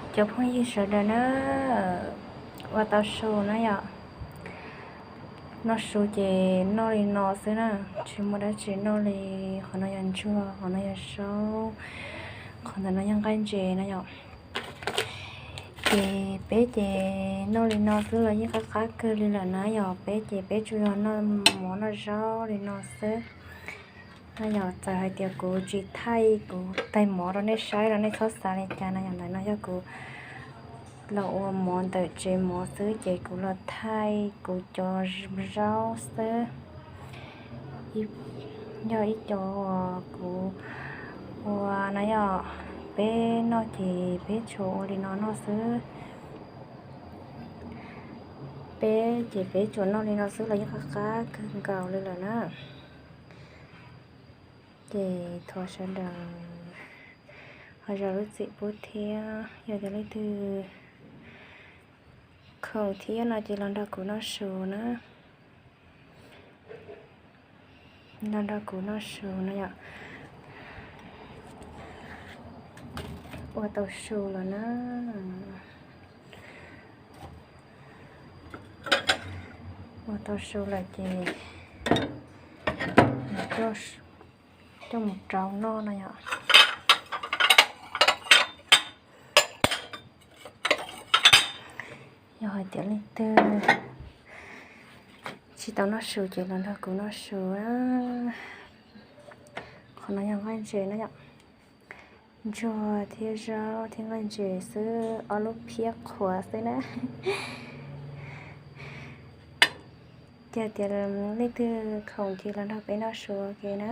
Cov phooj ywg sawv daws na, ua tau su na yom. Noj su ces noj li no xwb na, tsis muaj dab tsi noj li. Qhov no yog ntsuag, qhov no yog zaub, qhov ntawm no yog nqaij ntses na yom. Ces peb ces noj li no xwb los yeej qab qab kawg li lawm na yom. Peb ces peb tsuas yog noj mov noj zaub li no xwb na yom. Txawm hais tias kuv tsis thaij kuv taig mov rau nej saib los nej txhob xav li cas na yom. Ntawm no yog kuv los ua mov ntawm tsev mov xwb ces kuv los thaij kuv cov zaub xwb. Yog ib co uas kuv ua na yom. Peb noj ces peb tsuas ua li no noj xwb. Peb ces peb tsuas noj li no xwb los yeej qab qab kawg nkaus li lawm na. Ces thov sawv daws ho zam lub txim pub thiab, yog tias leej twg khoom thiab no ces los nrog kuv noj su na. Los nrog kuv noj su no yom. Ua tau su lawm na. Ua tau su lawm ces coj mus rau noj no yom. Yog hais tias leej twg tsis tau noj su ces los nrog kuv noj su. Qhov no yog nqaij ntses na yom. Ntsuag thiab zaub thiab nqaij ntses xwb, ob lub phiab qhuav xwb na. Ces tias leej twg khoom ces los nrog peb noj su ua ke na.